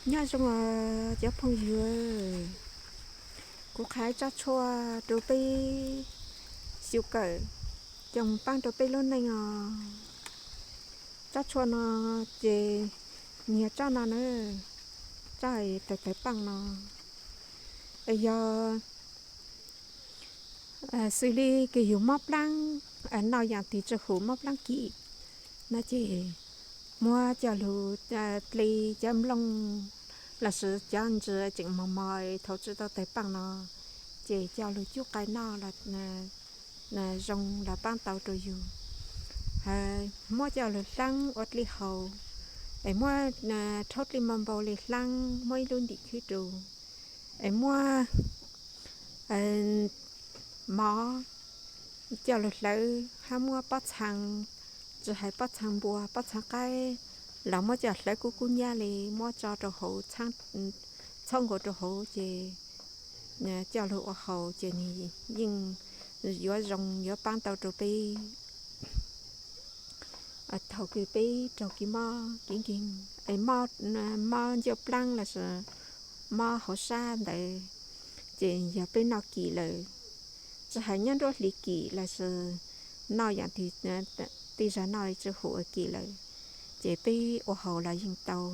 Nyob zoo os cov phooj ywg, kuv qha tsob tshuaj rau peb xyum kawm, coj mus paab rau peb lub neej os. Tsob tshuaj no ces nyiag tsob no na, tsob tawg tawg paaj no, es yog xws li kws yug mob plaab, noj yaam twg tsi hum mob plaab kim no ces muab coj lug dle cov nplooj lossis cov ntsis tseem mos mos thaum tsi tau tawg paaj no ces coj lug cub qai noj zoo los paab tau rau yug. Muab coj lug hlaab ua dlej haus, es muab rhaub dlej npau npau le hlaab muab ib lub ntim khwb rau, es muab mov coj lug hlawv hab muab pob txhaa, tsi hais pob txhaa npua pob txhaa qaib los muab coj hlawv kub kub nyab le muab tso rau hauv, txhob nkaus rau hauv ces coj lug ua haus ces nwg yeej yuav zoo yuav paab tau rau peb thaum kws peb raug kev mob kev nkeeg, es mob ncauj plaab lossis mob hauv sab ntawd, ces yog peb noj kim lawm, tsi hais nyob nruab hlis kim lossis noj yaam twg tej zag noj tsi hum ua kim lawm, ces peb ua haus los yeej tau.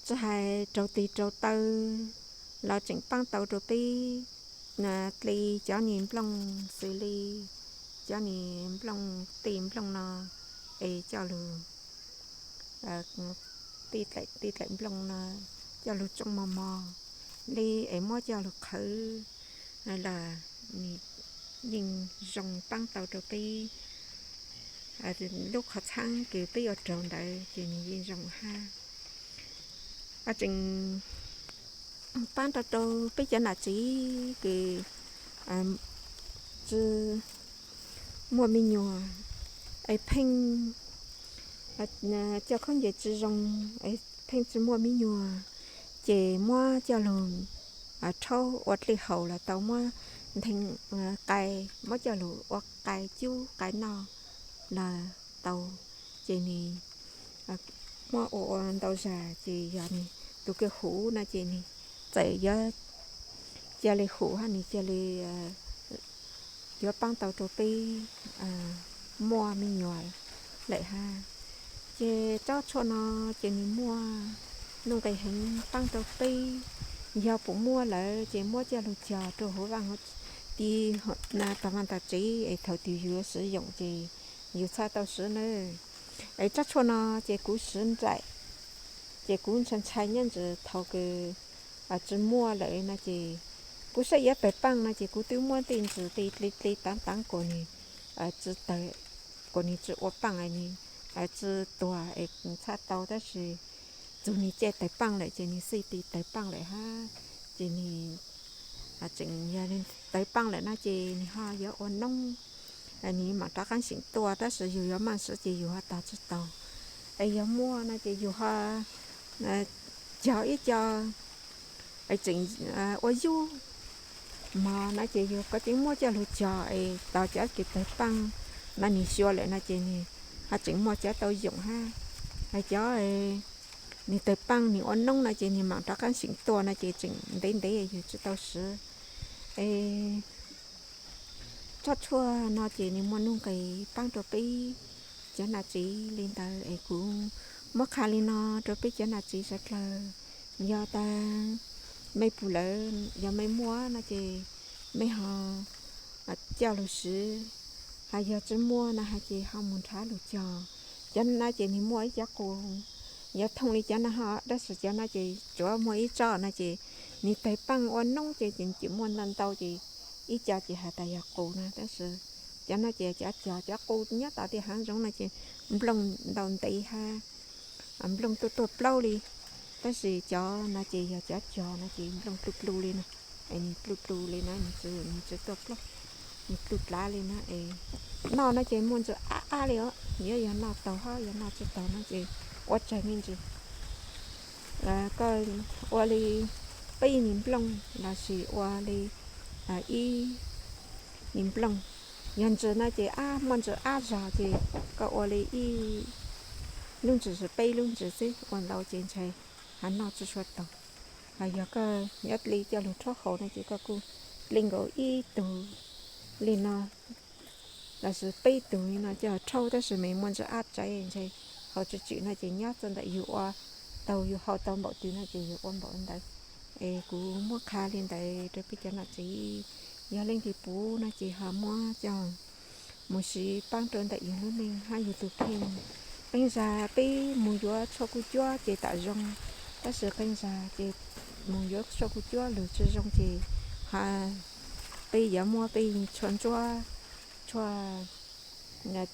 Tsi hais raug tes raug taw los tseem paab tau rau peb dle cov niag nplooj xws li cov niag nplooj, tej nplooj no es coj lug, tej dlaim nplooj no coj lug tsoo mos mos le es muab coj lug qhawv los yeej zoo paab tau rau peb lub qhov txhaab kws peb yuav raug ntawd ces nws yeej zoo hab. Tseem paab rau rau peb cov nam tsev kws tsi muaj me nyuam, es pheej coj khaub ncaws tsi zoo, pheej tsi muaj me nyuam, ces muab coj lug rhaub ua dlej haus los tau, muab ntheej qai, muab coj lug ua qai cub qai noj los tau, ces nwg muab ua ua ntau zag ces yog nwg tus kawg huv no ces nwg txawm yuav ca le huv hab nwg ca le yuav paab tau rau peb muaj me nyuam lawm hab. Ces tsob tshuaj no ces nwg muaj nuj nqis heev paab rau peb, yog puas muaj lawm ces muab coj lug cog rau huv vaaj huv tsev, tog vaaj tog tsev es thaum twg yug yuav swv yoom ces yug txhaj tau swv nawb. Es tsob tshuaj no ces kuv swv nraim, ces kuv ntshai ntshai nyob ntsis thaum kws tsi muaj lawm no ces kuv saib yuav tawg paaj no ces kuv twb muab tej ntsis tej dle dle taav taav kuas nwg tsi tawg, kuas nwg tsi ua paaj, nwg tsi tuag es txhaj tau, tab sis txug nwg caij tawg paaj lawm ces nwg xij tis tawg paaj lawm hab. Ces nwg tseem yog tawg paaj lawm no ces nwg ho yuav ua noob, nwg maam rov qaab seem tua, tab sis yug yuav maaj swv ces yug ho tog tsi tau. Es yog muaj no ces yug ho cog ib co tseem ua yub mog no ces yug kov tseeb muab coj lug cog es tos cov kws tawg paaj no nwg xyua lawm no ces nwg ho tseem muaj cov tau yoom hab. Hais cov nwg tawg paaj nwg ua noob no ces nwg maam rov qaab seem tua no ces tseem ntev ntev yug tsi tau swv. Es tsob tshuaj no ces nwg muaj nuj nqis paab rau peb cov nam tsev li ntawd es kuv muab qha li no rau peb cov nam tsev sawv dlawg. Yog tas mej pum lawm, yog mej muaj no ces mej ho coj lug swv, hos yog tsi muaj no hos ces ho mus nrhav lug cog. Cov no ces nwg muaj ib cov qus, yuav thooj li cov no ho, tab sis cov no ces tsuav muaj ib tsob no ces nwg tawg paaj ua noob ces tseem muaj ntau ntau ces ib co ces has tas yog qus no, tab sis cov no ces cov cog, cov qus nyob tom tej haav zoov no ces nplooj ntau ntev hab, nplooj tuaj tuaj plaub li. Tab sis cov no ces yog cov cog no ces nplooj dlu dlu li no, es nwg dlu dlu li na, nwg tsi tuaj plaub, nwg dlu dlav li na. Es noj no ces muaj ntsis ab ab li os, yuav yog noj taug hab yog noj tsi taug no ces ua tsaig me ntsis. Koj ua li peb niag nplooj lossis ua li ib niag nplooj, yog ntsis no ces ab, muaj ntsis ab zog ces koj ua li ib lub ntsis peb lub ntsis xwb, ua ntau ces ntshai ho noj tsis tshua taus. Ho yog koj nyob li coj lug rhaub haus no ces koj kuj dlej nkaus ib tug li no lossis peb tug li no coj rhaub, tab sis mas muaj ntsis ab tsaiv ntshai haus tsis tswm no ces nyob txog ntawm yus ua tau, yus haus tau npaum twg no ces yus ua npaum ntawd. Es kuv muab qha li ntawd rau peb cov nom tswv, yog leej twg puv no ces ho muab coj mus siv paab rau ntawm yus lub neej hab yus tus kheej. Qee zag peb mus yuav tshuaj kuj cuab ces tam zoo, tab sis qee zag ces mus yuav tshuaj kuj cuab lug tsis zoo ces ho peb yuav muab peb tshuaj ntsuab, tshuaj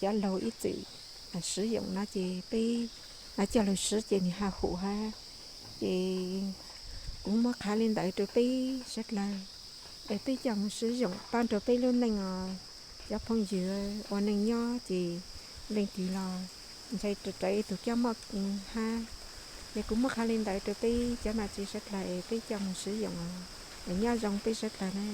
cov laug ib txwm siv yoom no ces peb coj lug siv ces nws ho hum hab. Ces kuv muab qha li ntawd rau peb sawv dlawg, es peb coj mus siv yoom paab rau peb lub neej os. Cov phooj ywg ua neej nyob ces leej twg los ntshai rawv ib tug kab mob hab. Es kuv muab qha li ntawd rau peb cov nom tswv sawv dlawg es peb coj mus siv yoom os. Es nyob zoo peb sawv dlawg na.